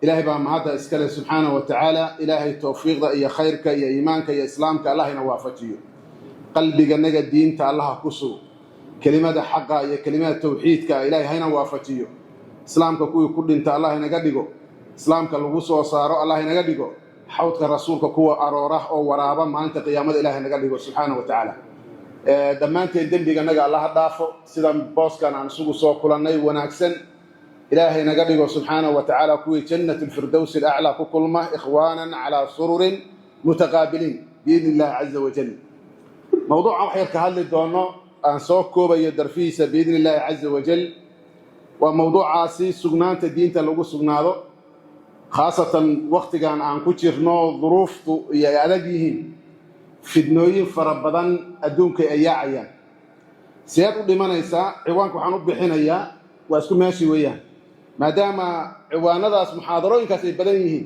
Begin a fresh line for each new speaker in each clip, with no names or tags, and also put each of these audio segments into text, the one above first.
Ilaahay baa mahadda iskale, subxaana wa tacaala. Ilaahay towfiiqda iyo khayrka iyo iimaanka iyo islaamka Allahina waafajiyo. Qalbiganaga diinta Allaha ku sugo. Kelimada xaqa iyo kelimada towxiidka Ilaahay hayna waafajiyo. Islaamka kuwii ku dhinta Allah inaga dhigo. Islaamka lagu soo saaro Allah inaga dhigo. Xawdka Rasuulka kuwa aroora oo waraaba maalinta qiyaamada Ilahay naga dhigo, subxaana wa tacaala. Dhammaanteen dembiganaga Allaha dhaafo. Sidan booskan aan isugu soo kulannay wanaagsan, Ilaahay naga dhigo, subxaana wa tacaala, kuwii Jannat Alfirdowsi Alaclaa ku kulma, ikhwaanan calaa sururin mutaqaabiliin, biidni illahi caza wajal. Mawduucan wax yar ka hadli doono, aan soo koobayo darfihiisa, biidni illahi caza wajal, waa mawduucaasi sugnaanta diinta lagu sugnaado, khaasatan waktigan aan ku jirno, duruuftu iyo ay adag yihiin, fidnooyin fara badan adduunka ay yaacayaan. Seed u dhimanaysaa? Ciwaanka waxaan u bixinayaa waa isku meeshii weeyaan, maadaama ciwaanadaas muxaadarooyinkaas ay badan yihiin.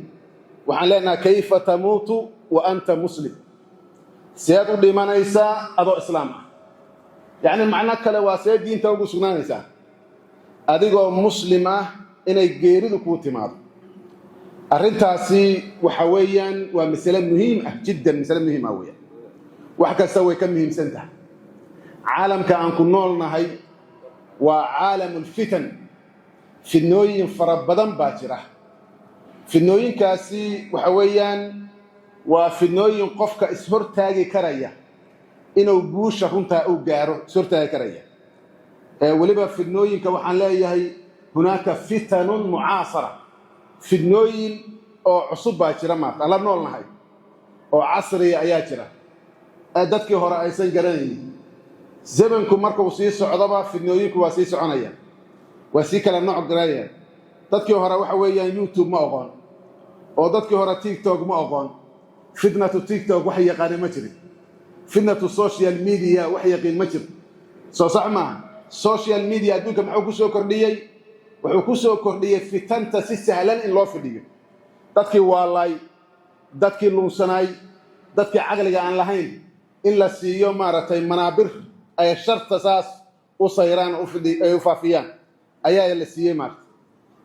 Waxaan leenahay: kayfa tamuutu wa anta muslim? Seed u dhimanaysaa adoo islaam ah? Yacni macno kale waa, see diinta ugu sugnaanaysaa adigoo muslim ah inay geeridu kuu timaado? Arrintaasi waxa weeyaan waa masale muhiim ah jiddan, masale muhiim ah weeyaan. Wax kasta way ka muhiimsan tahay. Caalamka aan ku nool nahay waa caalam ulfitan. Fidnooyin fara badan baa jira. Fidnooyinkaasi waxa weeyaan waa fidnooyin qofka ishortaagi karaya inuu guusha runtaa u gaaro ishortaagi karaya. Weliba fidnooyinka waxaan leeyahay hunaaka fitanun mucaasara, fidnooyin oo cusub baa jira maarta aan la nool nahay oo casriya ayaa jira, dadkii hore aysan garanaynin. Zamanku markuu sii socdoba fidnooyinku waa sii soconayaan, waa sii kala nooc garayaan. Dadkii hore waxa weeyaan YouTube ma oqoon, oo dadkii hore TikTok ma oqoon. Fitnatu TikTok wax yaqaana ma jirin. Fitnatu social media wax yaqiin ma jiro. Soo sax maaha? Social media adduunka muxuu ku soo kordhiyey? Wuxuu ku soo kordhiyey fitanta si sahlan in loo fidhiyo. Dadkii waalaay, dadkii lunsanaay, dadkii caqliga aan lahayn in la siiyo maaragtay manaabir ay sharta saas u sayraan, ay u faafiyaan ayaa la siiyey maarata.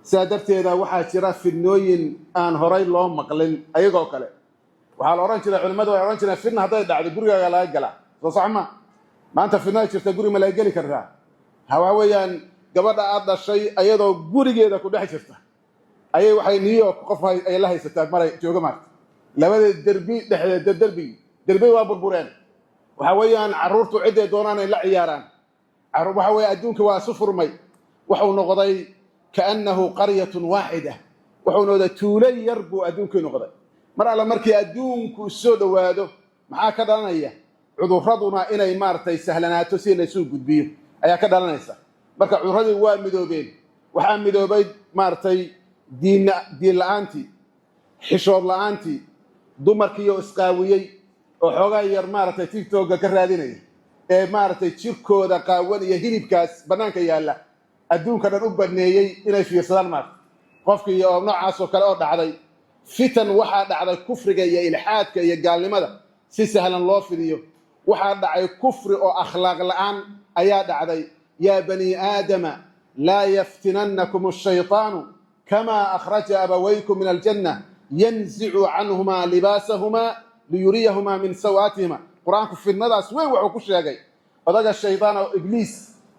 Sidaa darteeda waxaa jira fidnooyin aan horay loo maqlin ayagoo kale. Waxaa la odhan jiray, culimmadu waxay odhan jireen, fitna hadday dhacdo gurigaaga laga galaa. Soo sax ma? Maanta fitnada jirta guri ma laga geli kartaa? Waxaa weeyaan gabadha aad dhashay ayadoo gurigeeda ku dhex jirta ayay waxay New York qof ay la haysataa maray jooga maarta, labada derbi dhexdeeda. Derbigi derbi waa burbureen. Waxa weeyaan carruurtu cidday doonaan ay la ciyaaraan. Waxa weeye adduunka waa isu furmay. Wuxuu noqday kaannahu qaryatun waaxida, wuxuu noqday tuulo yar buu adduunkii noqday. Mar alla markii adduunku soo dhowaado, maxaa ka dhalanaya? Cudurraduna inay maaragtay sahlanaato si laysuu gudbiyo ayaa ka dhalanaysa. Marka cudurradii waa midoobeen. Waxaa midoobay maaragtay diin, diin la-aantii, xishood la-aantii, dumarkiioo isqaawiyey oo xoogaa yar maaragtay TikTokga ka raadinaya, ee maaragtay jirkooda qaawan iyo hilibkaas bannaanka yaalla adduunka dhan u baneeyey inay fiirsadaan maarata qofkii oo noocaasoo kale oo dhacday. Fitan waxaa dhacday kufriga iyo ilxaadka iyo gaalnimada si sahlan loo fidiyo. Waxaa dhacay kufri oo akhlaaq la'aan ayaa dhacday. Yaa banii aadama, laa yaftinannakum ashaytaanu kamaa akhraja abawaykum min aljanna yanzicu canhumaa libaasahumaa liyuriyahumaa min sawaatihima. Qur-aanku fidnadaas weyn wuxuu ku sheegay odaga shaydaan oo Ibliis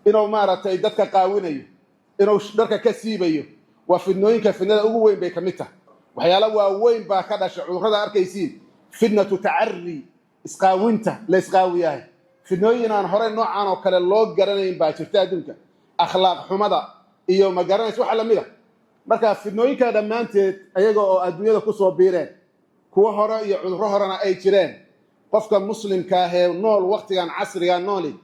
inuu maaragtay dadka qaawinayo, inuu dharka ka siibayo. Waa fidnooyinka, fidnada ugu weyn bay ka mid tahay. Waxyaala waaweyn baa ka dhasha cudurrada arkaysiin. Fitnatu tacari, isqaawinta la isqaawiyahay, fidnooyin aan horey noocan oo kale loo garanayn baa jirta adduunka, akhlaaq xumada iyo ma garanaysa waxa lamid a. Marka fidnooyinka dhammaanteed ayaga oo adduunyada kusoo biireen, kuwo hore iyo cudurro horena ay jireen, qofka muslimka ahee nool waktigan casriga nooli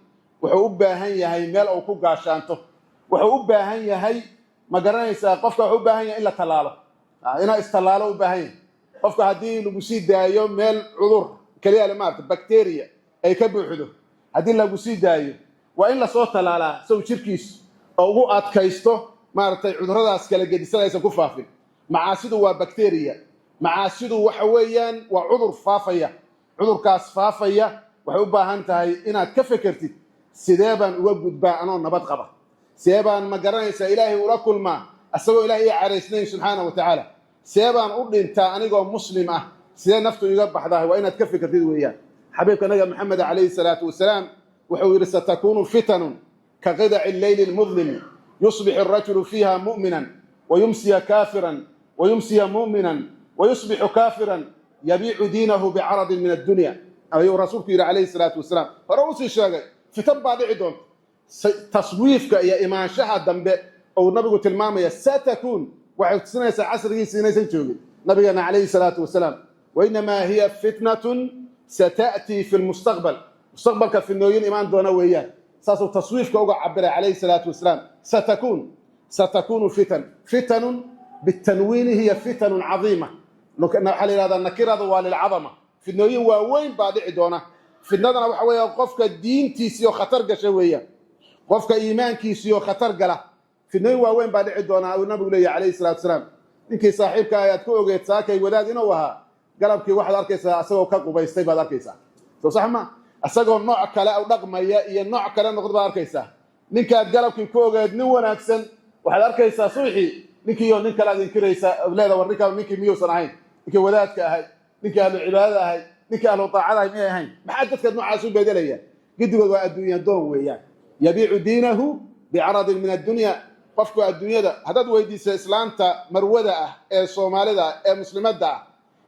wuxuu u baahan yahay meel uu ku gaashaanto. Wuxuu u baahan yahay, ma garanaysaa, qofka wuxuu u baahan yahay in la tallaalo, inaa istallaalo u baahan yahay qofka. Haddii lagu sii daayo meel cudur keliya le maarata bacteria ay ka buuxdo, haddii lagu sii daayo, waa in lasoo tallaalaa sow jirkiisu oo ugu adkaysto maaragtay cudurradaas kala gedisan aysan ku faafin. Macaasidu waa bacteria. Macaasidu waxa weeyaan waa cudur faafaya. Cudurkaas faafaya waxay u baahan tahay inaad ka fekertid: sidee baan uga gudbaa anoo nabad qaba? Sidee baan, ma garanaysaa, Ilaahay ula kulmaa asagoo Ilahay ii caraysnayn, subxaana wa tacaala? See baan u dhintaa anigoo muslim ah? Sidee naftu iga baxdaa? Waa inaad ka fikirtid weeyaan. Xabiibka nabiga Maxamed calayhi salaatu wasalaam wuxuu yidhi: "Satakuunu fitanun ka qidaci alleyli almudlimi, yusbixu arajulu fiiha mu'minan wayumsiya kaafiran, wayumsiya mu'minan wayusbixu kaafiran, yabiicu diinahu bicaradin min addunya," ayuu rasuulku yidhi calayhi salaatu wasalaam. Hore usii sheegay fitan baa dhici doonta. Taswiifka iyo imaanshaha dambe ou nabigu tilmaamaya, satakuun, waxay tusinaysaa casrigiisa inaysan joogin nabigeena calayhi salaatu wasalaam. Wainamaa hiya fitnatun sata'tii fi lmustaqbal. Mustaqbalka fitnooyin imaan doona weeyaan. Saasuu taswiifka uga cabiray calayhi salaatu wasalaam. Satakuun, satakuunu fitan, fitanun bitanwiini hiya fitanun cadiima. Waxaa la yidhahdaa nakiradu waa lilcadama. Fitnooyin waaweyn baa dhici doona. Fitnadana waxa weeya qofka diintiisiyo khatar gasha weeyaan, qofka iimaankiisiyo khatar gala. Fitnooyin waaweyn baa dhici doonaa uu nabigu leeyahy calayhi salatu wasalaam. Ninkii saaxiibka ayaad ku ogeed saakay wadaad inuu ahaa, galabkii waxaad arkaysaa asagoo ka qubaystay baad arkaysaa. Soo sax ma? Isagoo nooc kale u dhaqmaya iyo nooc kale noqd baad arkaysaa. Ninkaad galabkii ku ogeed nin wanaagsan, waxaad arkaysaa subaxii ninkiiyo nin kale aad inkiraysaa, leeda: "War, ninkaa ninkii miyuusan ahayn? Ninkii wadaadka ahay, ninkii ahlu cibaadada ahay, ninkii ahlu taacada ahay miyay ahayn?" Maxaa dadka noocaas u bedelaya? Gidigood waa adduunya doon weeyaan. Yabiicu diinahu bicaradin min addunya. Qofku adduunyada haddaad weydiisa, islaanta marwada ah ee Soomaalida ah ee muslimadda ah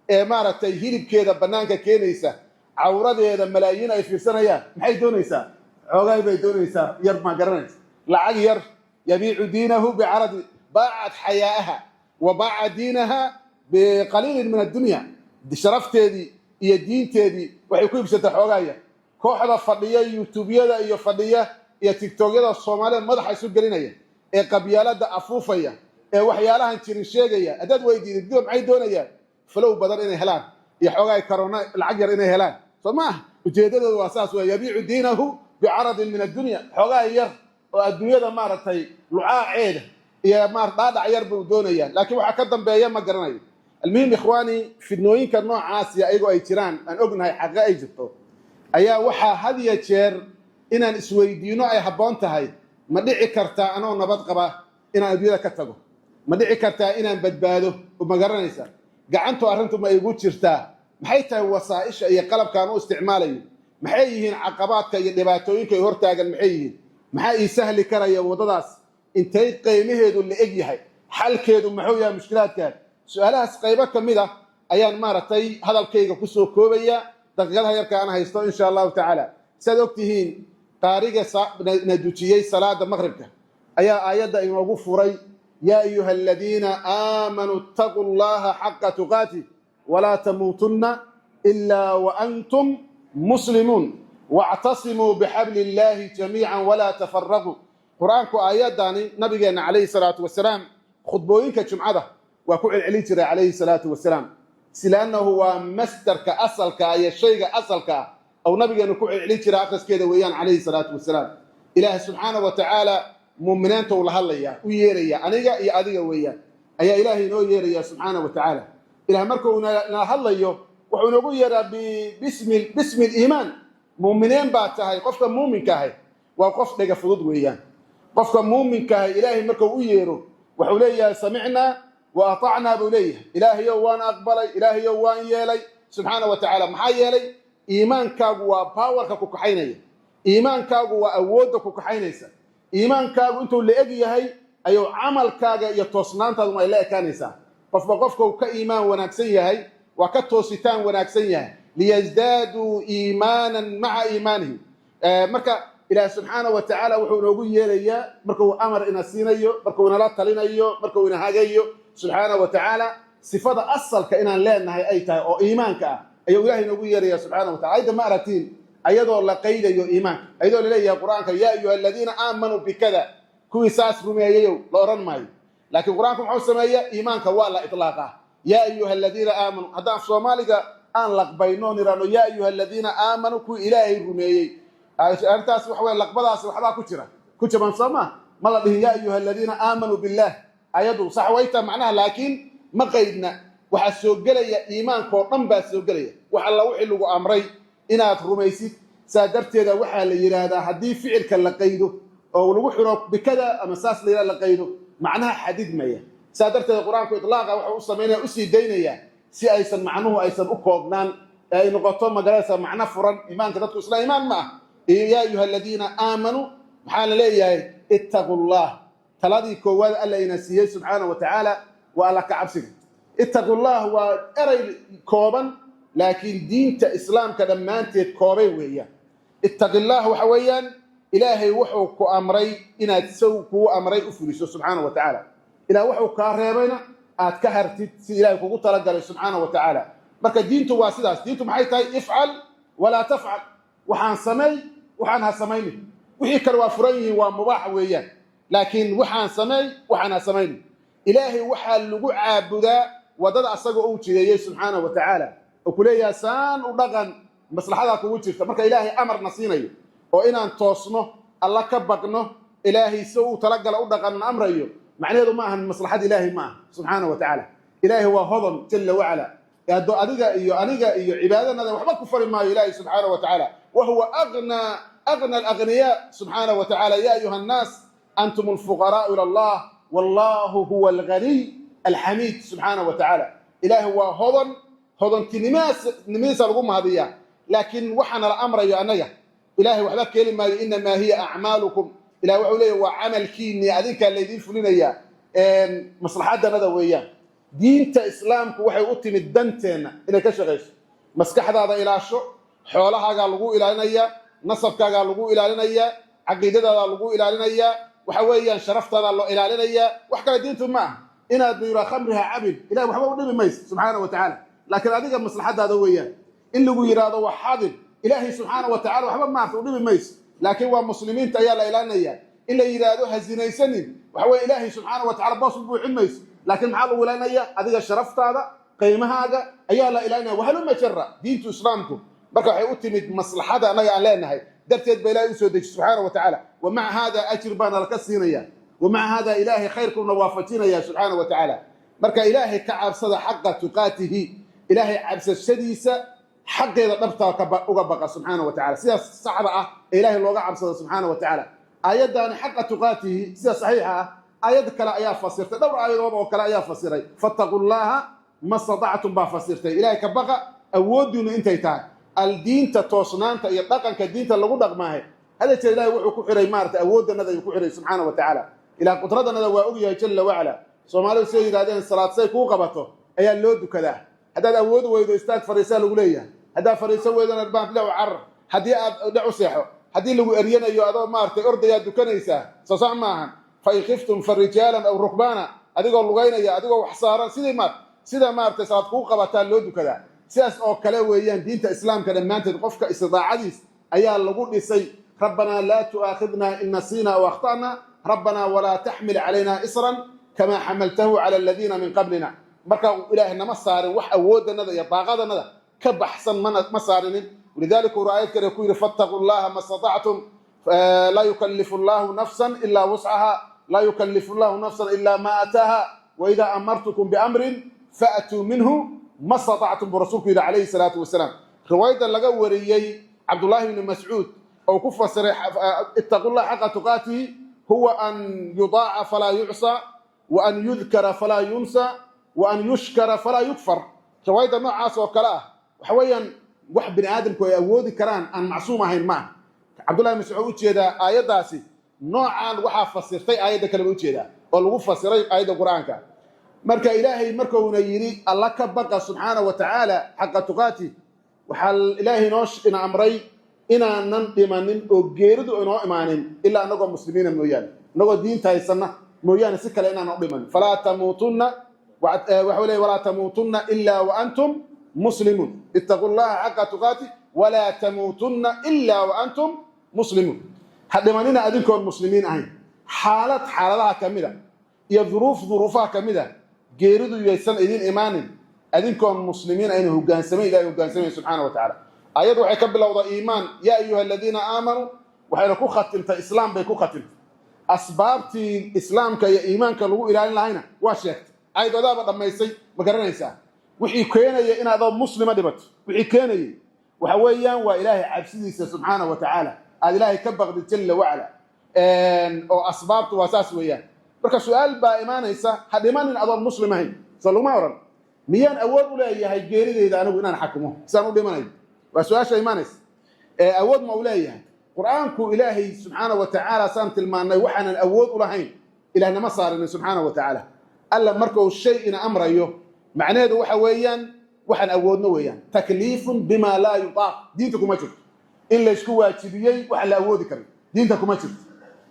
ee maaragtay hilibkeeda bannaanka keenaysa, cawradeeda malaayiin ay fiirsanayaan, maxay doonaysaa? Xoogaay bay doonaysaa yar, maa garanaysa, lacag yar. Yabiicu diinahu bicaradi, baacat xayaa'aha wa baaca diinaha biqaliilin min addunya. Sharafteedii iyo diinteedii waxay ku iibsatay xoogaa yar. Kooxda fadhiya YouTubeyada iyo fadhiya iyo TikTokyada Soomaalida madaxa isu gelinaya ee qabyaalada afuufaya ee waxyaalahan jirin sheegaya, haddaad weydiidid diba, maxay doonayaan? Follow badan inay helaan iyo xoogaa karoona lacag yar inay helaan. Soo ma ah? Ujeeddadoodu waa saas. Waa yabiicu diinahu bicaradin min addunya. Xoogaa yar oo adduunyada maaragtay lucaaceeda iyo maar dhaadhac yar buu doonayaa, laakiin waxaa ka dambeeya ma garanayo. Almuhim, ikhwaani, fidnooyinka noocaasi ayagoo ay jiraan, aan ognahay xaqiiqo ay jirto, ayaa waxaa had ya jeer inaan isweydiino ay habboon tahay: ma dhici kartaa anoo nabad qaba inaan adduunyada ka tago? Ma dhici kartaa inaan badbaado? Ma garanaysa gacantu arrintu ma igu jirtaa? Maxay tahay wasaa'isha iyo qalabkaan u isticmaalayo? Maxay yihiin caqabaadka iyo dhibaatooyinka ay hortaagan? Maxay yihiin? Maxaa ii sahli karaya waddadaas? Intay qiimaheedu la eg yahay? Xalkeedu muxuu yahay mushkilaadkan? Su-aalahaas qaybo ka mid ah ayaan maaragtay hadalkayga kusoo koobaya daqiiqadaha yarka aan haysto, insha Allahu tacaala. Siaad og tihiin, qaariga na dujiyey salaada maqribka ayaa aayadda inoogu furay: "Yaa ayuha aladiina aamanuu ittaquu Allaha xaqa tuqaatih walaa tamuutunna ilaa waantum muslimuun, wactasimuu bixabli illahi jamiica walaa tafaraquu." Qur-aanku aayadani nabigeenna calayhi salaatu wasalaam khudbooyinka jumcada waa ku celcelin jiray calayhi salaatu wasalaam, silaannahu waa masdarka asalka ah iyo shayga asalka ah ou nabigeenu ku celcelin jiray akhriskeeda weeyaan calayhi salaatu wasalaam. Ilaahay subxaana wa tacaala muuminiinta uu la hadlaya, u yeeraya, aniga iyo adiga weeyaan ayaa Ilaahay inoo yeeraya subxaana wa tacaala. Ilaah marka uu nala hadlayo, wuxuu inoogu yeeraa bismi aliimaan. Muuminiin baa tahay. Qofka muuminka ahay waa qof dhega fudud weeyaan. Qofka muuminka ahay Ilaahay markuu u yeero, wuxuu leeyahay: "Samicnaa wa atacnaa," buu leeyahay. "Ilaahayow, waan aqbalay. Ilaahayow, waan yeelay," subxaana wa tacaala. Maxaa yeelay, iimaankaagu waa powerka ku kaxaynaya. Iimaankaagu waa awoodda ku kaxaynaysa. Iimaankaagu intuu la eg yahay ayuu camalkaaga iyo toosnaantaaduna ay la ekaanaysaa. Qofba qofka uu ka iimaan wanaagsan yahay waa ka toositaan wanaagsan yahay. Liyasdaaduu iimaanan maca iimaanihim. Marka Ilaah subxaana wa tacaala wuxuu inoogu yeerayaa, marka uu amar ina siinayo, marka uu inala talinayo, marka uu ina hagayo subxaana wa tacaala, sifada asalka inaan leenahay ay tahay oo iimaanka ah ayuu Ilahay inoogu yeeraya subxana wa tacala. Ayadda ma aragtiin ayadoo la qaydayo iimaanka, ayadoo laleeyahay Qur-aanka: "Yaa ayuha aladiina aamanuu bikada," kuwii saas rumeeyayow, la odhan maayo. Laakiin Qur-aanku muxuu sameeya? Iimaanka waa la itlaaqaa: "Yaa ayuha aladiina aamanuu." Haddaan Soomaaliga aan laqbayno niraano "yaa ayuha aladiina aamanuu," kuwii Ilaahay rumeeyey, arrintaas waxa wey laqbadaasi waxbaa ku jira, ku jaban. Soo ma ma la dhihin "yaa ayuha aladiina aamanuu billah"? Ayadu sax wayta macnaha, laakiin ma qaydna. Waxaa soo gelaya iimaanka oo dhan baa soo gelaya, wax alla wixii lagu amray inaad rumaysid. Saa darteeda waxaa la yidhaahdaa, haddii ficilka la qaydo oo lagu xiro bikada ama saas la yidhahda, la qaydo, macnaha xadidmaya. Saa darteed Qur-aanku itlaaqa wuxuu u samaynaya, usii daynayaa si aysan macnuhu aysan u koobnaan ee ay noqoto, magaranaysa, macno furan. Iimaanka dadku isla iimaan ma ah. Yaa ayuha aladiina aamanuu, maxaa la leeyahay? Ittaqu llah. Taladii koowaad Alla ina siiyey subxaana wa tacaala waa Alla ka cabsiga. Ittaqu llah waa eray kooban, laakiin diinta Islaamka dhammaanteed koobay weeyaan. Ittaqi llah waxa weeyaan Ilaahay wuxuu ku amray inaad saw kuu amray u fuliso subxaana wa tacaala. Ilaah wuxuu kaa reebayna aad ka hartid si Ilahay kugu talagalay subxaana wa tacaala. Marka diintu waa sidaas. Diintu maxay tahay? Ifcal walaa tafcal. Waxaan samey, waxaan ha samaynin. Wixii kale waa furan yihiin, waa mubaax weeyaan, laakiin waxaan sameey, waxaan ha samaynin. Ilaahay waxaa lagu caabudaa waddada asaga uu jideeyey subxaana wa tacaala, oo ku leeyahay saan u dhaqan, maslaxadaa kugu jirta. Marka Ilaahay amarna siinayo oo inaan toosno, Alla ka baqno, Ilaahay si uu talagala u dhaqanna amrayo, macnaheedu ma ahan maslaxad Ilaahay ma aha subxaana wa tacaala. Ilaahay waa hodon jalla wacala. Haddo adiga iyo aniga iyo cibaadadanada waxba ku fari maayo Ilaahay subxaana wa tacaala. Wa huwa agna alagniyaa subxaana wa tacaala. Ya ayuha annaas, antum alfuqaraau ila Allah, wallahu huwa alghaniy alxamiid subxaana wa tacaala. Ilaahay waa hodon, hodontinimadiisa lagu mahadiyaa, laakiin waxaana la amrayo annaga Ilaahay waxba keeli maayo. Inamaa hiya acmaalukum, Ilahay wuxuu leeyahy waa camalkiinii, adinkaa laydiin fulinayaa, maslaxadanada weeyaan. Diinta Islaamku waxay u timid danteenna inay ka shaqayso. Maskaxdaada ilaasho, xoolahaagaa lagu ilaalinayaa, nasabkaagaa lagu ilaalinayaa, caqiidadaadaa lagu ilaalinayaa, waxa weeyaan sharaftaada loo ilaalinayaa. Wax kale diintu ma ah. Inaad yidhaa khamriha cabin, Ilahay waxba u dhibi mayso subxaana wa tacaala, laakiin adiga maslaxadaada weeyaan. In lagu yidhaahdo wax xadin, Ilaahay subxaana wa tacala waxba maarta u dhibi mayso, laakiin waa muslimiinta ayaa la ilaalinaya. In la yidhaahdo ha zinaysanin, waxa weye Ilaahay subxaana wa tacala boos u buuxin mayso, laakiin maxaa lagu ilaalinaya? Adiga sharaftaada, qiimahaaga ayaa la ilaalinaya. Wahaluma jara. Diintu Islaamku marka waxay u timid maslaxada annaga aan leenahay darteed ba Ilahay usoo deji subxaana wa tacaala. Wa maca haada ajir baana laka siinaya, wa maca haada Ilaahay khayrkuuna waafajinaya subxaana wa tacaala. Marka Ilaahay ka cabsada xaqa tuqaatihi, Ilaahay cabsashadiisa xaqeeda dhabtaa uga baqa subxaana wa tacala, sidaas saxda ah ee Ilaahay looga cabsado subxaana wa tacaala. Aayaddaani xaqa tuqaatihi sida saxiixa ah, aayad kale ayaa fasirtay, dhowr aayadood oo kale ayaa fasiray. Fattaqu llaha ma statactum baa fasirtay. Ilaahay ka baqa awooddiinu intay tahay. Aldiinta toosnaanta iyo dhaqanka diinta lagu dhaqmaahay hada jeer Ilahay wuxuu ku xiray maarata awooddanada ayuu ku xiray subxaana wa tacaala. Ilaah qudradanada waa ogyahay jalla wacala. Soomaalidu siday yidhahdeen, salaad say kuu qabato ayaa loo dukadaa. Haddaad awood weydo, istaag, fariisaa lagu leeyahay. Haddaad fariiso weydona, baan dhinac u carar, haddii aad dhinac u seexo, haddii lagu eryanayo adoo maaragtay ordayaad dukanaysaa. Soo sax maahan? Fain khiftum fa rijaalan aw rukbaana, adigoo lugaynaya, adigoo wax saaran, sidii maar sida maaragtay salaad kuu qabataa loo dukadaa. Sidaas oo kale weeyaan diinta Islaamka dhammaanteed. Qofka istidaacadiis ayaa lagu dhisay. Rabbanaa laa tu'aakhidna in nasiina aw akhta'na, rabbanaa walaa taxmil calayna isran kamaa xamaltahu cala aladiina min qablina. Marka Ilaahay nama saarin wax awooddanada iyo daaqadanada ka baxsan, mana ma saarinin. Walidaalika uu aayad kale ku yidhi: fattaquu llaha ma statactum, laa yukallifu llahu nafsan ilaa wuscaha, laa yukallifu llahu nafsan ilaa ma ataaha, waidaa amartukum biamrin faatuu minhu ma statactum, buu rasuulku yidhi calayhi salaatu wasalaam. Riwaayadda laga wariyey Cabdullaahi bni Mascuud oo ku fasiray ittaqu llah xaqa tuqaatihi, huwa an yudaaca falaa yucsa, wa an yudkara falaa yunsa, wa an yushkara falaa yukfar. Riwaayadda noocaas oo kale ah waxa weeyaan wax bini aadamku ay awoodi karaan, aan macsuum ahayn maaha. Cabdullahi mascuud wuxuu ujeedaa aayaddaasi noocan waxaa fasirtay aayadda kale ba ujeedaa oo lagu fasiray aayadda Qur-aanka. Marka Ilaahay markuuna yidhi Alla ka baqa subxaana wa tacaala xaqa tuqaati, waxaa Ilaahay inoo ina amray inaanan dhimanin oo geeridu inoo imaanin ilaa anagoo muslimiina mooyaane, anagoo diinta haysanna mooyaane, si kale inaanan u dhimanin. Falaa tamuutunna, waxa leey, walaa tamuutunna ilaa wa antum muslimuun. Ittaqu llaha xaqa tuqaati walaa tamuutunna ilaa wa antum muslimuun. Ha dhimanina adinkoon muslimiin ahayn. Xaalad xaaladaha ka mid a iyo duruuf duruufaha ka mid a geeridu yaysan idin imaanin adinkoon muslimiin ayna hogaansamayn, Ilahay hogaansamayn subxaana wa tacala. Ayadu waxay ka bilowdaa iimaan, yaa ayuha aladiina aamanuu, waxayna ku khatimtay islaam bay ku khatimtay. Asbaabtii islaamka iyo iimaanka lagu ilaalin lahayna waa sheegtay. Aayadoodaaba dhammaysay, ma garanaysaa? Wixii keenaya inaadoo muslima dhibato, wixii keenayay waxa weeyaan waa Ilaahay cabsidiisa subxaana wa tacaala, aada Ilaahay ka baqdi jalla wacala, oo asbaabtu waa saas weeyaan. Marka su-aal baa imaanaysa: ha dhimanin adoon muslim ahayn, soo laguma oran? Miyaan awood u leeyahay geerideyda anigu inaan xakumo sidaan u dhimanayo? Waa su-aasha imaanaysa. Awood ma u leeyahay? Qur-aanku, Ilaahay subxaana wa tacaala, saan tilmaannay, waxaanan awood u lahayn Ilaah nama saarinin subxaana wa tacaala. Alla markuu shay ina amrayo, macnaheedu waxa weeyaan waxaan awoodno weeyaan. تكليف بما لا يطاق diinta kuma jirto. In laysku waajibiyey waxaan la awoodi karin diinta kuma jirto.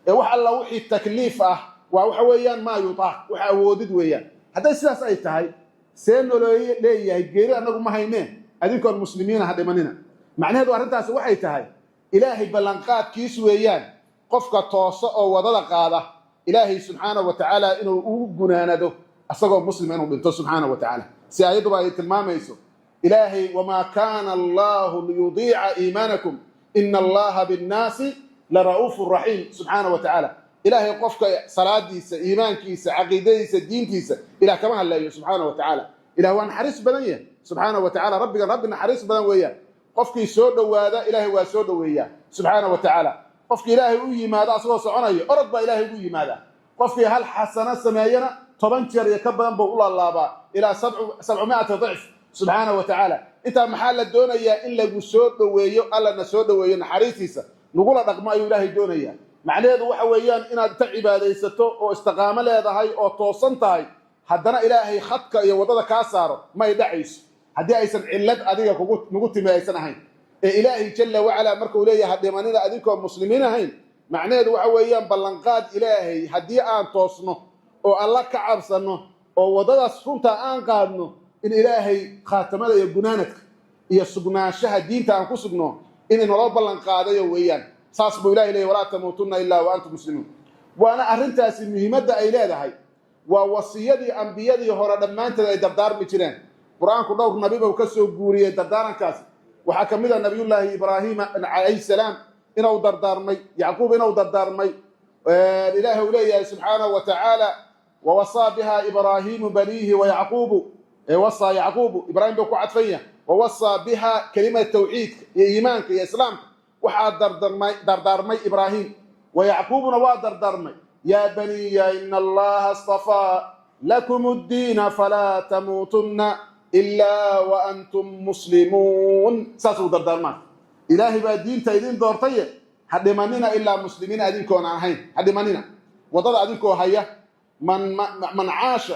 Ee wax alla wixii takliif ah waa waxa weeyaan ما يطاق, wax awoodid weeyaan. Hadday sidaas ay tahay, see naloo leeyahay geeri annagu ma haynee, adinkoon muslimiina ha dhimanina? Macnaheedu arrintaasi waxay tahay Ilaahay ballanqaadkiis weeyaan: qofka toosa oo wadada qaada, Ilaahay subxaana wa tacaala inuu ugu gunaanado asagoo muslima inuu dhinto subxaana wa tacaala, si ayadduba ay tilmaamayso Ilaahay: وما كان الله ليضيع إيمانكم إن الله بالناس لرءوف رحيم. Subxaana wa tacaala, Ilaahay qofka salaadiisa, iimaankiisa, caqiidadiisa, diintiisa Ilah kama hadleeyo subxaana wa tacaala. Ilah waa naxariis badan yahay subxaana wa tacala. Rabbigan rabbi naxariis badan weeyaan. Qofkii soo dhowaada, Ilaahay waa soo dhoweeyaa subxaana wa tacaala. Qofkii Ilaahay u yimaado asagoo soconayo, orod baa Ilaahay ugu yimaadaa. Qofkii hal xasano sameeyana, 10 jeer iyo ka badan buu u laalaabaa, ilaa 700 ضعف subxaana wa tacaala. Intaa maxaa la doonayaa? In lagu soo dhoweeyo, Allana soo dhoweeyo, naxariistiisa nagula dhaqmo ayuu Ilaahay doonayaa. Macnaheedu waxa weeyaan inaad inta cibaadaysato oo istiqaamo leedahay oo toosan tahay, haddana Ilaahay khadka iyo waddada kaa saaro, may dhacayso haddii aysan cillad adiga kugu nagu timi aysan ahayn. Ee Ilaahay jalla wacalaa markuu leeyahay dhimanida adinkoo muslimiin ahayn, macnaheedu waxa weeyaan ballanqaad Ilaahay: haddii aan toosno oo Alla ka cabsanno oo waddadaas runtaa aan qaadno, in Ilaahay khaatamada iyo gunaanadka iyo sugnaanshaha diinta aan ku sugno in naloo ballan qaadayo weeyaan. Saas buu Ilahay leeyay: ولا تموتن إلا وأنتم مسلمون. Waana arrintaasi muhiimadda ay leedahay. Waa wasiyadii ambiyadii hore dhammaanteed ay dardaarmi jireen. Qur-aanku dhowr nabi buu ka soo guuriyey dardaarankaasi. Waxaa ka mid a Nabiyullaahi Ibraahima calayhi salaam inuu dardaarmay, Yacquub inuu dardaarmay. Ilaahi uu leeyahay subxaanahu wa tacaala: ووصى بها إبراهيم بنيه ويعقوب. وصى يعقوب, Ibraahim buu ku cadfan yahay. ووصى بها, kelimada tawxiidka iyo iimaanka iyo islaamka waxaa dardaarmay Ibraahim, ويعقوب na waa dardaarmay: يا بني إن الله اصطفى لكم الدين فلا تموتن إلا وأنتم مسلمون. Saasuu dardaarmaa. Ilaahay baa diinta idin doortaye, ha dhimanina ilaa muslimiin adinkoon aan ahayn ha dhimanina. Waddada adinkoo haya. من عاش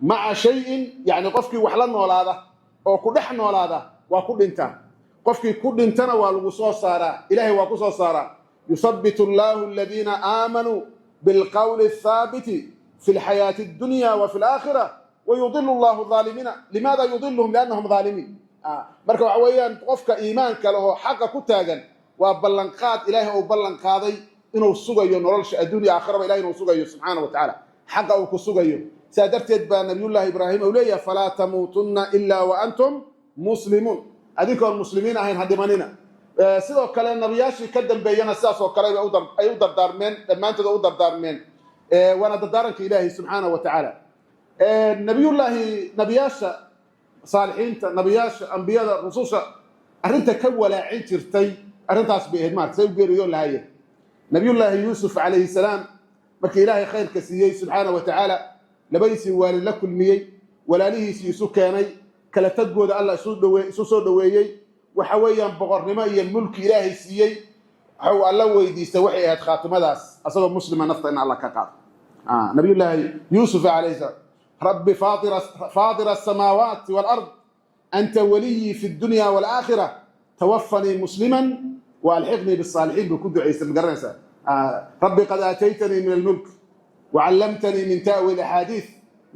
مع شيء, yani qofkii wax la noolaada oo ku dhex noolaada, waa ku dhintaa. Qofkii ku dhintana waa lagu soo saaraa, Ilahay waa ku soo saaraa. يثبت الله الذين آمنوا بالقول الثابت في الحياة الدنيا وفي الآخرة ويضل الله الظالمين. لماذا يضلهم؟ لأنهم ظالمين. Marka waxa weeyaan qofka iimaanka lehoo xaqa ku taagan, waa ballanqaad Ilaahay uu ballan qaaday inuu sugayo nolosha adduunya aakhiraba. Ilahay inuu sugayo subxaana wa tacaala, xaqa uu ku sugayo. Saa darteed baa Nabiyullahi Ibraahim uu leeyahay: فلا تموتن إلا وأنتم مسلمون. Adinkoon muslimiin ahayn ha dhimanina. Sidoo kale nabiyaashii ka dambeeyana sidaas oo kale ay u dardaarmeen, dhammaantood u dardaarmeen. Waana dardaaranka Ilaahay subxaana wa tacaala. Nabiyullaahi, nabiyaasha saalixiinta, nabiyaasha, ambiyada, rususha, arrinta ka walaacin jirtay arrintaas bay ahayd, maarta say u geeriyoon lahaayeen. Nabiyullaahi Yuusuf calayhi salaam, markii Ilaahay khayrka siiyey subxaana wa tacaala, labadiisii waalid la kulmiyey, walaalihiisii isu keenay, kala tagooda Alla isu soo dhoweeyey, waxa weeyaan boqornimo iyo mulki Ilaahay siiyey, waxuu Alla weydiistay waxay ahayd khaatimadaas asagoo muslima nafta in Alla ka qaado. Nabiyullaahi Yuusuf calayhi salaam: رب فاطر السماوات والأرض أنت وليي في الدنيا والآخرة توفني مسلما وألحقني بالصالحين. Buu ku ducaystay, ma garanaysaa? رب قد آتيتني من الملك وعلمتني من تأويل الأحاديث.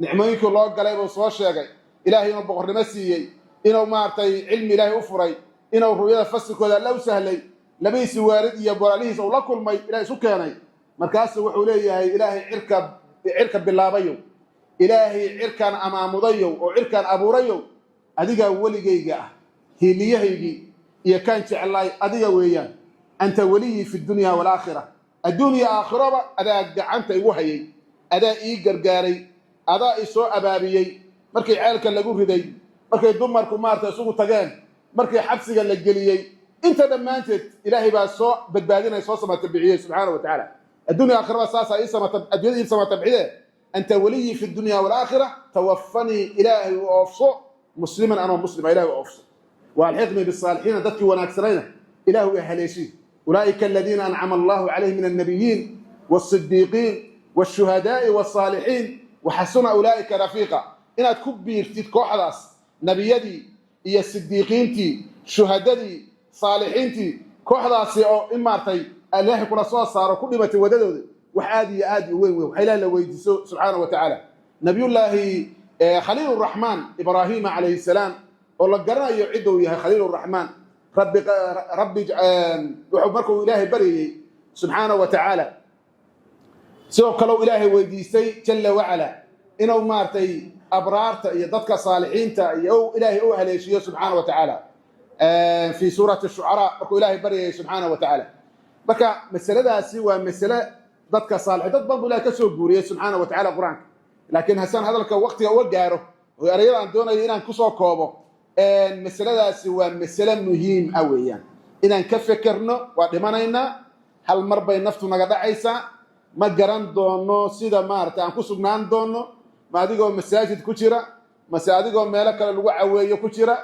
Nicmooyinkii loo galay buu soo sheegay: Ilaahay inuu boqornimo siiyey, inuu maaragtay cilmi Ilaahay u furay, inuu ru'yada fasirkooda Alla u sahlay, labadiisi waalid iyo walaalihiis uu la kulmay, Ilahay isu keenay. Markaasuu wuxuu leeyahay: Ilaahay cirka cirka bilaabayow, Ilaahay cirkaan amaamudayow oo cirkaan abuurayow, adigaa weligayga ah, hiiliyahaygii iyo kaan jeclaay adiga weeyaan. أنت وليي في الدنيا والآخرة, adduun iyo aakhiraba adaa gacanta igu hayay, adaa ii gargaaray, adaa i soo abaabiyey markii ceelka lagu riday, markay dumarku maarata isugu tageen, markii xabsiga la geliyey. Inta dhammaanteed Ilaahay baa soo badbaadinaya, soo samata bixiyey subxaana wa tacaala. Addunya aakhiraba saasaa ii samata, addunyada ii samata bixide. Anta waliyi fi dunya walaakhira, tawafanii, Ilaahay u oofso, musliman, anoo muslima Ilahay u oofso, waalxiqnii bisaalixiina, dadkii wanaagsanayna Ilaahu i haleeshii. Ulaa'ika aladiina ancama Allahu calayhim min annabiyiin waasidiiqiin waashuhadaa'i wasaalixiin, waxasuna ulaa'ika rafiiqa. Inaad ku biirtid kooxdaas nebiyadii iyo sidiiqiintii, shuhadadii, saalixiintii, kooxdaasi oo in maartay Ilaahay kula soo saaro, ku dhimatay wadadooda, wax aad iyo aad u weyn wey, waxa Ilaah la weydiiso subxaana wa tacaala. Nabiyullaahi Khaliil Raxmaan Ibraahiima calayhi salaam, oo la garanayo cidda uu yahay Khaliil Raxmaan, rabbi wuxuu markuu Ilaahay baryayey subxaana wa tacaala, sidoo kale uu Ilaahay weydiistay jalla wacala inuu maaragtay abraarta iyo dadka saalixiinta iyo Ilaahay u haleeshiyo subxaana wa tacaala, fi suurati Shucaraa markuu Ilaahay baryayay subxaana wa tacaala. Marka masaladaasi waa masale dadka saalixiin, dad badan buu Ilahay ka soo guuriyey subxaana wa tacala Qur-aanka. Laakiin hasaan hadalka waqtiga uga gaaro oo erayada aan doonayo inaan kusoo koobo, masaladaasi waa masale muhiim ah weeyaan inaan ka fekerno. Waa dhimanaynaa, hal mar bay naftu naga dhacaysaa. Ma garan doono sida maaragtay aan ku sugnaan doono. Ma adigoo masaajid ku jira, mase adigoo meelo kale lagu caweeyo ku jira?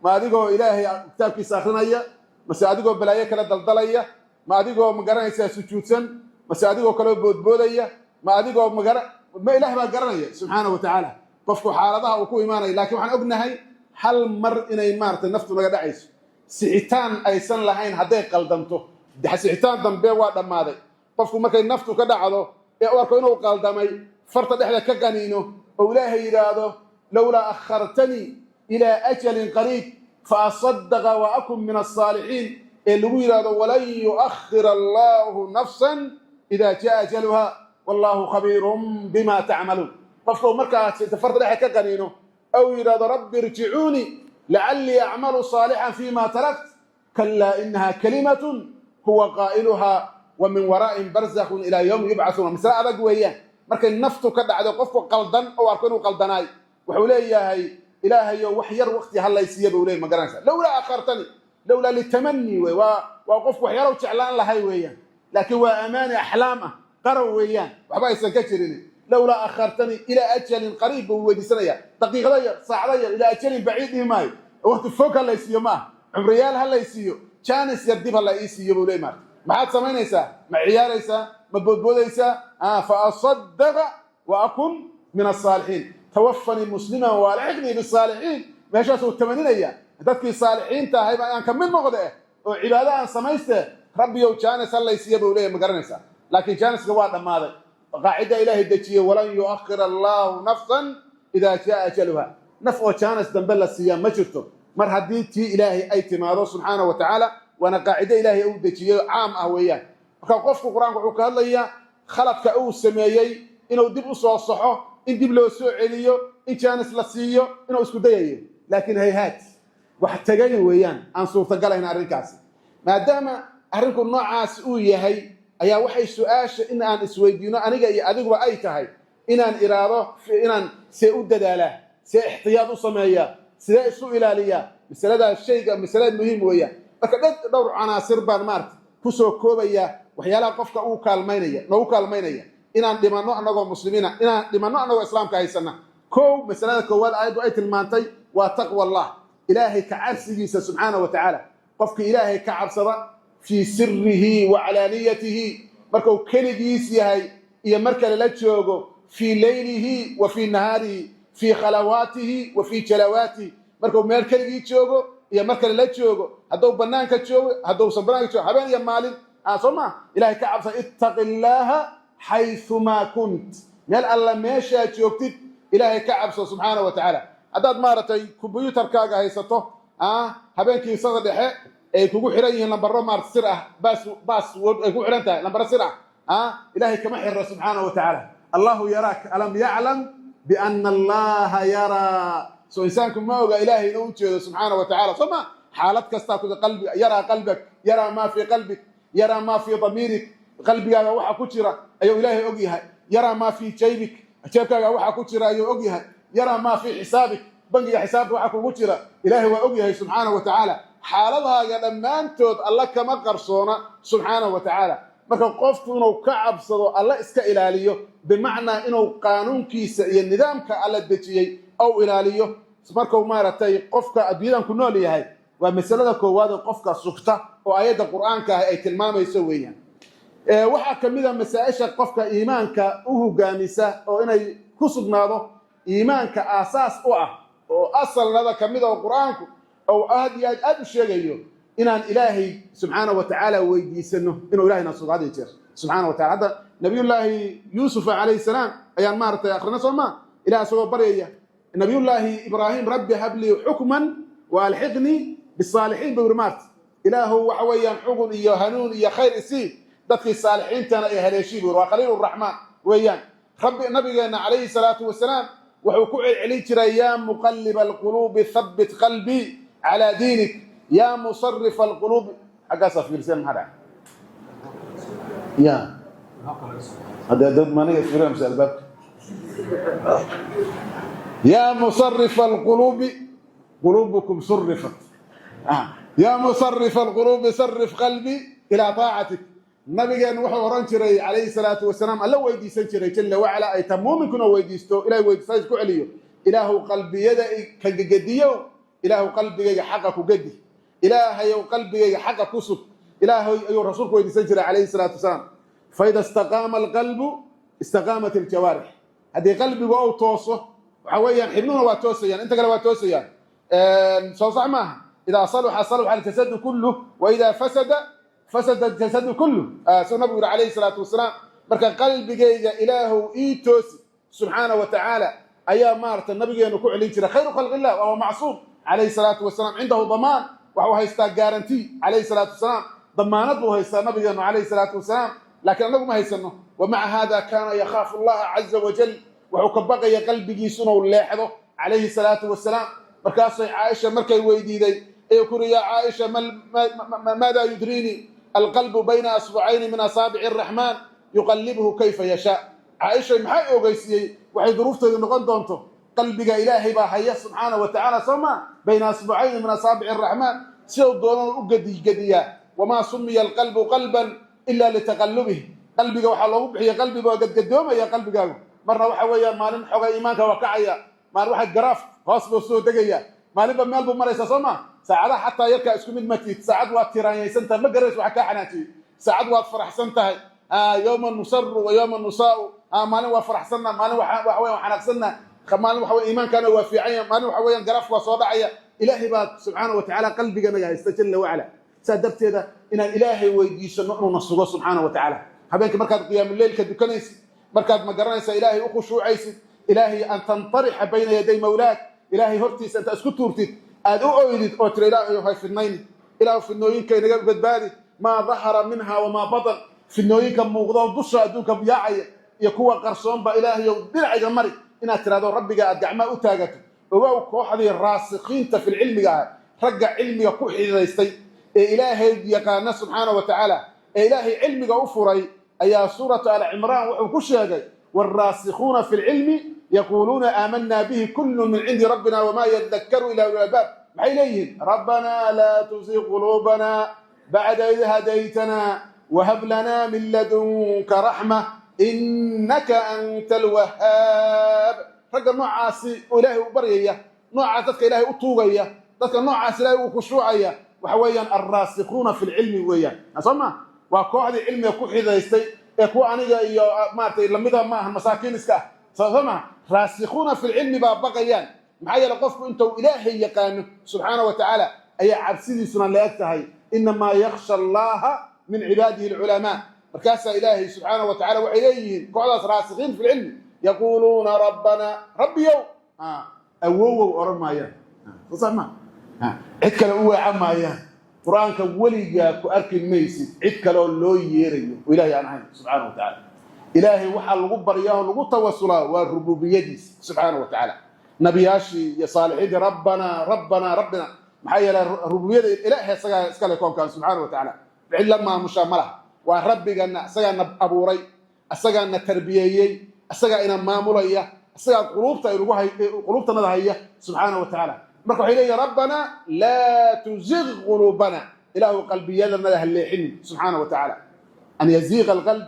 Ma adigoo Ilaahay kitaabkiisa akrinaya, mase adigoo balaayo kale daldalaya? Ma adigoo, ma garanaysaa, sujuudsan, mase adigoo kaleo boodboodaya? Ma adigoo magara ma Ilaah baa garanaya subxaana wa tacaala qofku xaaladaha uu ku imaanaya. Lakin waxaan ognahay hal mar inay maaragtay naftu naga dhacayso, sixitaan aysan lahayn. Hadday qaldanto, sixitaan dambe waa dhammaaday. Qofku markay naftu ka dhacdo ee u arko inuu qaldamay, farta dhexda ka qaniino oo Ilaahay yidhaahdo: "Lowlaa akhartanii ilaa ajalin qariib fa asadaqa wa akun min alsaalixiin", ee lagu yidhaahdo: "Walan yu'akhir Allahu nafsan ida jaa ajaluha, wallahu khabiirun bima tacmaluun". Qofka uu markaas farta dhexe ka qaniino aw yidhahdo: "Rabbi irjicuunii lacallii acmalu saalixan fima tarakt", kalaa inaha kalimatun huwa qaa'iluhaa wa min waraa'in barzakhun ilaa yawmi yubcathuuna. Masale adag weeyaan. Markay naftu ka dhacdo qofku qaldan oo arko inuu qaldanaay, wuxuu leeyahay: "Ilaahayo, wax yar waqti halaysiiya", buu leey. Ma garanaysa? "Lowlaa akhartani", lowlaa litamani wey, waa qofku waxyaalow jeclaan lahay weeyaan, laakiin waa amaani axlaam ah, qarow weeyaan, waxba aysan ka jirin. "Lowlaa akhartanii ilaa ajalin qariib" buu weydiisanaya, daqiiqado yar, saacado yar. "Ilaa ajalin baciid" dhihi maayo, waqti fog ha laysiiyo ma ah, cumriyaal ha laysiiyo, jaanis yar dib ha la ii siiyo buu leey. Maarta maxaad samaynaysaa? Ma ciyaaraysaa? Ma boodboodaysaa? "Fa asadaqa wa akun min asaalixiin, tawafanii musliman waalxiqnii bisaalixiin". Meeshaasuu tamaninaya dadkii saalixiinta ahay baa aan ka mid noqde oo cibaado aan samayste, Rabbiyow jaanis ha laysiiya buu leeyahy. Ma garanaysaa? Laakiin jaaniska waa dhammaaday. Qaacida Ilaahay dejiyey: "Walan yu'akhir Allahu nafsan idaa jaa ajaluha". Naf oo jaanis dambe la siiyaa ma jirto mar haddii tii Ilaahay ay timaado subxaana wa tacaala. Waana qaacido Ilaahay uu dejiyey, caam ah weeyaan. Marka qofku Qur-aanku wuxuu ka hadlayaa khaladka uu sameeyey inuu dib u soo saxo, in dib loo soo celiyo, in jaanis la siiyo, inuu isku dayayo, laakiin hayhaat, wax tegay weeyaan, aan suurtagalayn arrinkaasi. Maadaama arrinku noocaas uu yahay, ayaa waxay su-aasha in aan isweydiino aniga iyo adiguba ay tahay inaan iraado inaan see u dadaalaa, see ixtiyaad u sameeyaa, sidee isu ilaaliyaa. Masaladaas shayga masalada muhiim weeyaan. Marka dhowr canaasir baan maarata kusoo koobaya, waxyaalaha qofka uu kaalmaynaya, noogu kaalmaynaya inaan dhimanno annagoo muslimiina, inaan dhimanno annagoo Islaamka haysana. Kow, masalada koowaad aayaddu ay tilmaantay waa taqwa Allah, Ilaahay ka cabsigiisa subxaana wa tacaala. Qofka Ilaahay ka cabsada fii sirihi wa calaaniyatihi, markuu keligiis yahay iyo marka lala joogo, fii leylihi wa fii nahaarihi, fii khalawaatihi wa fii jalawaatihi, markuu meel keligii joogo iyo marka lala joogo, hadduu banaanka joogo, hadduusan banaanka joogo, habeen iyo maalin, soo maa Ilahay ka cabsa. "Ittaqi Illaaha xayumaa kunt", meel alla meeshaa joogtid Ilaahay ka cabso subxaana wa tacaala. Haddaad maaragtay kombyuutarkaaga haysato, habeenkii sada dhexe ay kugu xiran yihiin lambaro maarata sir ah, password ay ku xiran tahay, lambaro sir ah, Ilaahay kama xirro subxaana wa tacaala. Allahu yaraak. Alam yaclam biana Allaha yaraa? Soo insaanku ma oga Ilaahay inuu u jeedo subxaana wa tacala? Soo ma xaalad kastaa ku qalbi yaraa qalbak, yaraa maa fii qalbik, yaraa maa fii damiirik, qalbigaaga waxa ku jira ayuu Ilaahay og yahay. Yaraa maa fii jaybik, jeebkaaga waxa ku jira ayuu og yahay. Yaraa maa fii xisaabik, bangiga xisaabta waxa kugu jira Ilaahay waa og yahay subxaana wa tacaala. Xaaladahaaga dhammaantood Alla kama qarsoona subxaana wa tacaala. Marka qofku inuu ka cabsado Alla iska ilaaliyo, bimacnaa inuu qaanuunkiisa iyo nidaamka Alla dejiyey ou ilaaliyo markuu maaragtay qofka adduunyadan ku nool yahay, waa masalada koowaad oo qofka sugta oo aayadda Qur'aanka ah ay tilmaamayso weeyaan. Waxaa ka mid a masaa-isha qofka iimaanka u hogaamisa oo inay ku sugnaado iimaanka aasaas u ah oo asalnada ka mid a oo Qur-aanku ou aad iyo aad aad u sheegayo, inaan Ilaahay subxaana wa tacaala weydiisano inuu Ilahayna sugo had iyo jeer subxana wa tacala. Hadda Nabiyullaahi Yuusuf calayhi salaam ayaan maaragtay akhrina, soo maa? Ilah isagoo baryaya Nabiyullaahi Ibraahim, "Rabbi hab lii xukman wa alxiqnii bisaalixiin," buu yiri. Maarta Ilaahu waxa weeyaan xugun iyo hanuun iyo khayr isii, dadkii saalixiintana ee haleeshii buu yiri. Waa Khaliil Raxmaan weeyaan. Rabbi nabigeenna calayhi salaatu wasalaam wuxuu ku celcelin jiray: "Yaa muqalliba alquluubi, thabbit qalbii calaa diinik, yaa musarifa alquluubi." Xaggaasaa fiirseen, maxaa dhacay? Ya haddee dad maniga fiirina mise albaabka? "Yaa musarifa alquluubi, quluubukum surifat, yaa musarifa alquluubi, sarif qalbii ilaa taacatik." Nabigeenu wuxuu oran jiray calayhi salaatu wasalaam, Alla weydiisan jiray jalla wacala, ay ta muuminkuna weydiisto, Ilahay weydiista ku celiyo: "Ilaahu qalbiyada ka gegediyow, Ilaahu qalbigayga xaqa ku gedi, Ilaahayow qalbigayga xaqa ku sug." Ilaahay ayuu rasuulku weydiisan jiray calayhi salaatu wasalaam. Faida istaqaama alqalbu istaqaamat aljawaarix. Haddii qalbigu ou tooso, waxa weeyaan xibnuhuna waa toosayaan, inta kale waa toosayaan. Soo sax maaha? "Idaa saluxa saluxa aljasadu kulluh, wa idaa fasada fasada aljasadu kulluh," suu nabigu yiri calayhi salaatu wasalaam. Marka qalbigayga Ilaahow ii toosi subxaana wa tacaala ayaa maarata nabigeenu ku celin jiray. Khayru khalq illah waa macsuum calayhi salaatu wasalaam, cindahu damaan, waxuu haystaa guarantee calayhi salaatu wasalaam, damaanad buu haystaa nabigeenu calayhi salaatu wasalaam, laakiin annagu ma haysano. Wa maca hada kaana yakhaafu Allaha caza wajal, wuxuu ka baqaya qalbigiisu inuu leexdo calayhi salaatu wasalaam. Markaasay Caaisha markay weydiiday ayuu ku yuri: "Yaa Caaisha, maada yudriini? Alqalbu bayna asbucayni min asaabici araxmaan, yuqallibhu kayfa yashaa." Caaisha, maxay ogeysiiyey waxay duruufteedu noqon doonto? Qalbiga Ilaahay baa haya subxaana wa tacaala, soo maa? Bayna asbucayni min asaabici araxmaan, sidau doonana u gedigediyaa. Wamaa sumiya alqalbu qalban ila litaqallubih. Qalbiga waxaa loogu bixiya qalbiga waa gadgadoomaya qalbigaagu. Marna waxa weeyaan maalin xogay iimaanka waa kacaya, maalin waxa garaaf hoos buu soo degaya, maalinba meel buu maraysaa, soo ma? Saacadaha xataa yarkaa isku mid matid. Saacad waad tiraanyaysan tahay, ma garanayso waxa kaa xanaajiyey. Saacad waad faraxsan tahay. Yowma nusaru wa yowma nusaau. Maalin waa faraxsanna, maalin waxa weyan waa xanaaqsanna, maalin waxa weya iimaankaana waa fiican yahay, maalin waxa weeyaan garaafku waa soo dhacaya. Ilaahay baa subxaana wa tacaala qalbiganaga haysta jalla wacala. Saa darteeda inaan Ilaahay weydiisano inuuna sugo subxaana wa tacaala. Habeenkii markaad qiyaamuleylka dukanaysid, markaad ma garanaysaa Ilaahay u khushuucaysid, Ilaahay an tantarixa bayna yaday mawlaak, Ilaahay hortiisa intaad isku tuurtid, aad u oydid oo tira: "Ilaahay hay fidnayni, Ilaahu fidnooyinka inaga badbaadi, maa dahara minha wamaa batan, fidnooyinka muuqdo dusha adduunka yaacaya iyo kuwa qarsoonba Ilaahayow dhinacayga mari," inaad tirahdo, Rabbiga aad gacmaha u taagato. Ogow, kooxdii raasikiinta fil cilmiga ah, ragga cilmiga ku xididaystay ee Ilaahay yaqaana subxaana wa tacaala, ee Ilaahay cilmiga u furay, ayaa suuratu Alcimraan wuxuu ku sheegay: "Waalraasikhuuna fi lcilmi yaquuluuna aamanaa bihi, kullu min cindi rabbina, wamaa yadakkaru ila ulil albaab." Maxay leeyihiin? "Rabbanaa laa tuzig quluubana bacda id hadaytana, wahab lana min ladunka raxma, innaka anta alwahaab." Ragga noocaasi oo Ilaahay u baryaya, noocaas dadka Ilaahay u tuugaya, dadka noocaas Ilaahay uu khushuucaya, waxa weeyaan alraasikhuuna fi lcilmi weeyaan, soo ma? Waa kooxdii cilmiga ku xidaystay ee kuwa aniga iyo maaratay lamida ma aha, masaakiin iska ah, soo ma? Raasikhuuna fi lcilmi baa baqayaan. Maxaa yeele, qofku intuu Ilaahay yaqaano subxaana wa tacaala ayaa cabsidiisuna la eg tahay. "Inamaa yakhsha Allaha min cibaadihi alculamaa." Markaasaa Ilaahay subxaana wa tacala waxay leeyihiin kooxdaas raasikiin fi lcilmi: "Yaquuluuna rabbana," Rabbiyow, awowow odhan maayaan, soo sax ma? Cid kale u weecan maayaan. Qur-aanka weligaa ku arki maysid cid kale oo loo yeerayo oo Ilahay aan ahayn subxaana wa tacaala. Ilaahay waxaa lagu baryaa oo lagu tawasulaa waa rububiyadiisa subxaana wa tacaala. Nabiyaashii iyo saalixiintii: "Rabbanaa, rabbanaa, rabbina." Maxaa yeelay, rububiyada Ilaahay isagaa iskale koonkan subxaana wa tacaala. Cid la maamushaa ma laha. Waa Rabbigana, isagaana abuuray, isagaana tarbiyeeyey, isagaa ina maamulaya, isagaa quluubta aynugu hay, quluubtanada haya subxaana wa tacaala. Marka waxay leeyihin: "Rabbanaa laa tuzig quluubana," Ilaahu qalbiyadanada ha leexinin subxaana wa tacaala. An yaziiqa alqalb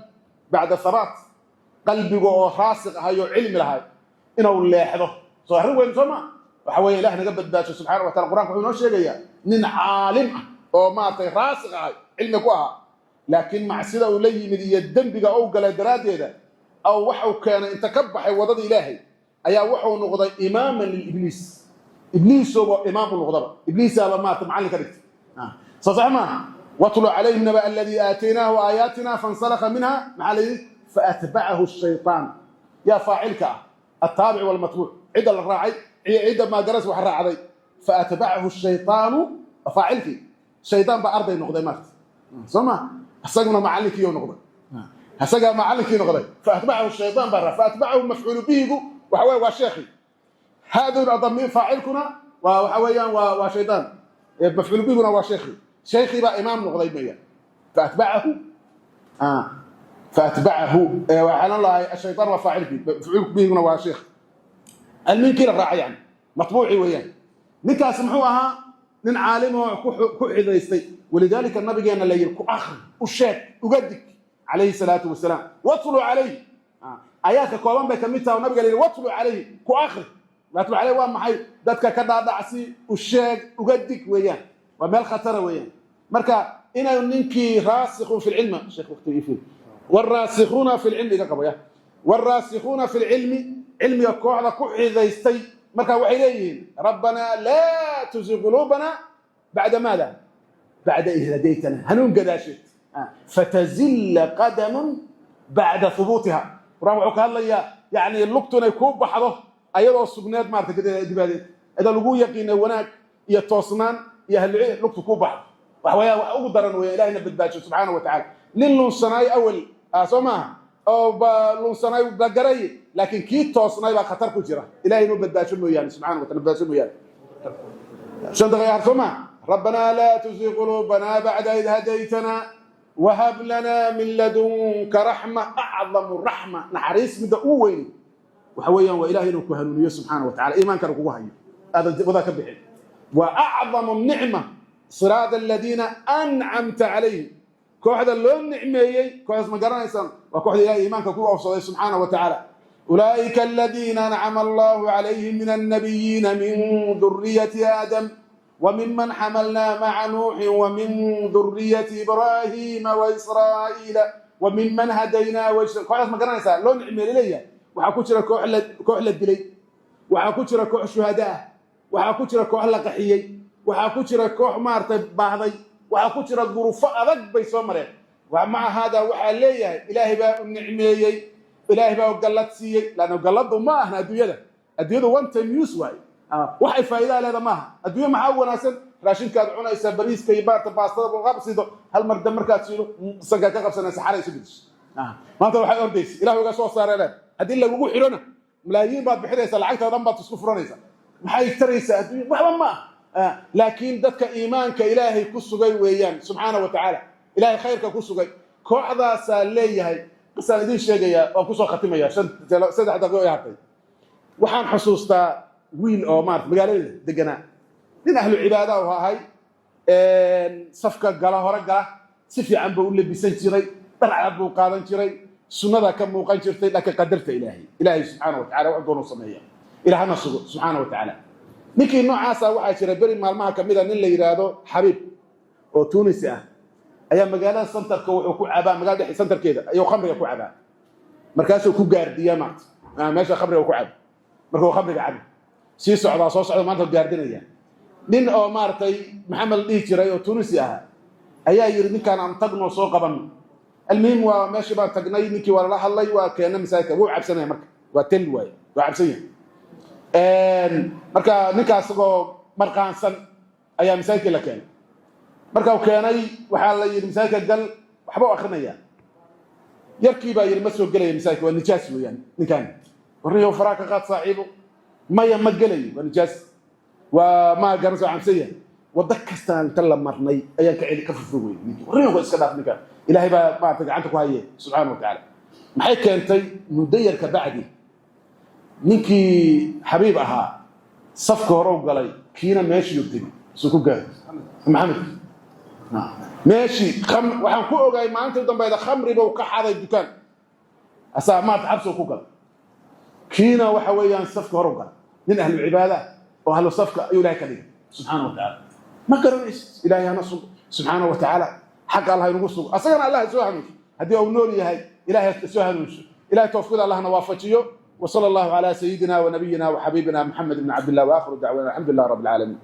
bacda thabaat, qalbiga oo raasiq ahay oo cilmi lahay inuu leexdo, soo arrin weyn soo maa? Waxa weeye, Ilaah naga badbaasho subxaana wa taala. Qur'anka wuxuu inoo sheegayaa nin caalim ah oo maaragtay raasiq ahay, cilmi ku ahaa, laakiin macsida uu la yimid iyo dembiga uu galay daraaddeeda aw waxau keenay inta ka baxay wadada Ilaahay ayaa wuxuu noqday imaaman lilibliis. Ibliisoba imaam u noqdaba, ibliisaaba maarata macallin ka dhigtay. Soo sax maaha? واتل عليهم نبأ الذي آتيناه آياتنا فانسلخ منها. Maxaa la yidhi? فأتبعه الشيطان. Yaa faacilka ah? التابع والمتبوع, cidda la raacay iyo cidda maagaras wax raacday. فأتبعه الشيطان, faacilkii shaydaan baa arday noqday maarta, soo ma? Isaguna macallinkii noqday, isagaa macallinkii noqday. فأتبعه الشيطان baa فأتبعه mafcuulu bihigu waxa weeye waa sheekhi haaduna damiir, faacilkuna waa waxa weeyaan waa shaydaan, mafcuulu bihiguna waa sheekhi. Sheekhii baa imaam noqday maya. فأتبعه فأتبعه waxaan lahay الشيطان waa faacilkii, mafcuul bihiguna waa sheekh alminkii la raacay, yani matbuuci weeyaan. Ninkaas muxuu ahaa? Nin caalim oo ku xidaystay. ولذلك nabigeena la yiri ku akhri, u sheeg, uga dig, calayhi salaatu wasalaam. واتل عليه, aayaadka kooban bay kamid tahay oo nabiga la yidhi واتل عليه, ku akhri. واتل عليه waa maxay? Dadka ka dhaadhacsi, u sheeg, uga dig weeyaan. Waa meel khatara weeyaan. Marka inuu ninkii راسخ في العلم, sheekh waqti ifil, والراسخون في العلم iga qabo ya, والراسخون في العلم, cilmiga kooxda ku xidaystay, marka waxay leeyihiin: ربنا لا تزغ قلوبنا بعد ماذا؟ بعد إذ هديتنا, hanuun gadaasheed. فتزل قدم بعد ثبوتها. Qur-aan wuxuu ka hadlayaa yani lugtu inay kuu baxdo ayadoo sugneed maarata dibaadeed, iyadoo lagu yaqiinay wanaag iyo toosnaan iyo ahlucilmi, lugtu kuu baxdo. Waxa weeyaan wax ugu daran weya. Ilahina badbaajiyo subxaana wa tacaala. Nin lunsanaay awal soo maaha oo ba lunsanaay bagaray, laakiin kii toosnaay baa khatar ku jira. Ilahay inuu badbaajo mooyaane, subxana wa taala, badbaajo mooyaane. 5 daqiiqa soo maaha? ربنا لا تزغ قلوبنا بعد إذ هديتنا وهب لنا من لدنك رحمة. أعظم رحمة, naxariis midda ugu weyn waxa weeyaan waa Ilahay inuu ku hanuuniyo subxaana wa tacala, iimaankana kugu hayo, aadan wadaa ka bixin. Wa أعظم النعمة صراط الذين أنعمت عليهم, kooxda loo nicmeeyey. Kooxdaas ma garanaysaan? Waa kooxda Ilahay iimaanka ku oofsaday subxaana wa tacaala. أولئك الذين أنعم الله عليهم من النبيين من ذرية آدم وممن حملنا مع نوح ومن ذرية إبراهيم وإسرائيل وممن هدينا. Kooxdaas ma garanaysaa loo nicmeeyey leeyahay? Waxaa ku jira koox la dilay, waxaa ku jira koox shuhada ah, waxaa ku jira koox la qaxiyey, waxaa ku jira koox maaragtay baahday, waxaa ku jira duruufo adag bay soo mareen. مع هذا waxaa leeyahay Ilaahay baa u nicmeeyey, Ilaahay baa gallad siiyey. Laanna galladu ma ahna adduunyada. Adduunyadu one time use waaye, waxay faa'iidaa leeda maaha. Adduunya maxaa u wanaagsan? Raashinkaad cunaysa, bariiska iyo baarta baastada qabsido, hal mar dam markaad siido sankaa ka qabsanaysa, xaray isu bedesho. Maanta waxay ordaysa Ilaah uga soo saaree leed. Haddii lagugu xidhona malaayiin baad bixinaysaa, lacagta dhan baad isku furanaysaa. Maxay taraysaa adduunya? Waxba ma ah. Laakiin dadka iimaanka Ilaahay ku sugay weeyaan subxaana wa tacaala, Ilaahay khayrka ku sugay, kooxdaasaa leeyahay. Qisaan idiin sheegayaa waan kusoo khatimaya, 3 daqiiqo i hartay. Waxaan xusuustaa wiil oo maarata magaalada deganaa, nin ahlu cibaada u ahay, safka gala, hore gala, si fiican buu u labisan jiray, dhar cad buu qaadan jiray, sunnada ka muuqan jirtay. Laakiin qadarta Ilaahay, Ilaahay subxaana wa tacala wax doonuu sameeya. Ilaahana sugo subxaana wa tacaala. Ninkii noocaasa waxaa jira beri maalmaha ka mida nin la yidhaahdo Xabiib oo Tunisi ah ayaa magaalada centerka wuxuu ku cabaa, magaalada dhex centerkeeda ayuu khamriga ku cabaa. Markaasuu ku gaardiyaa maarta meesha khamriga ku cabo. Markuu khamriga cabo sii socdaa, soo socda, maanta gaardinaya. Nin oo maaragtay Maxamed la dhihi jiray oo Tunisi ahaa ayaa yidhi: "Ninkaan aan tagno, soo qabanno." Almuhim, waa meeshii baan tagnay, ninkii waa lala hadlay, waa keena masaajidka. Wuu cabsanaya marka, waa tel waaye, waa cabsan yahay. Marka ninkaa isagoo marqaansan ayaa masaajidkii la keenay. Marka uu keenay waxaa la yidhi: "Masaajidka gal, waxba u akrinaya." Yarkii baa yidhi: "Ma soo gelaya masaajidka, waa nijaas weeyaan ninkaan." "Warniyow, faraa ka qaad saaxiibo." "Maya, ma gelayo, waa nijaas, waa ma garanaysa, waa cabsan yahay." Waddo kastaan inta la marnay ayaan ka celi, ka furfur weyey ninkii. "Warniyow, iska dhaaf ninkaan, Ilaahay baa maarata gacanta ku haye subxaana wa tacaala." Maxay keentay? Muddo yar ka bacdi ninkii Xabiib ahaa safka hore u galay, kiina meeshii tegi suu ku gaaray. Maxamed Meeshii waxaan ku ogaay maalintii u dambayda khamri buu ka xaday dukaan, asaa maarta xabsiga ku galay. Kiina waxa weeyaan safka hore u galay, nin ahlu cibaada oo ahlu safka ayuu Ilahay ka dhigay, subxaana wa tacaala. Ma garanaysid. Ilahay hana sugo, subxaana wa tacaala. Xaqa Allah inugu sugo, asagana Allah soo hanuunsho. Haddii uu nool yahay, Ilahay soo hanuunsho. Ilahay tawfiiqda Allahna waafajiyo. وصلى الله على سيدنا ونبينا وحبيبنا محمد بن عبد الله، واخر دعوانا الحمد لله رب العالمين.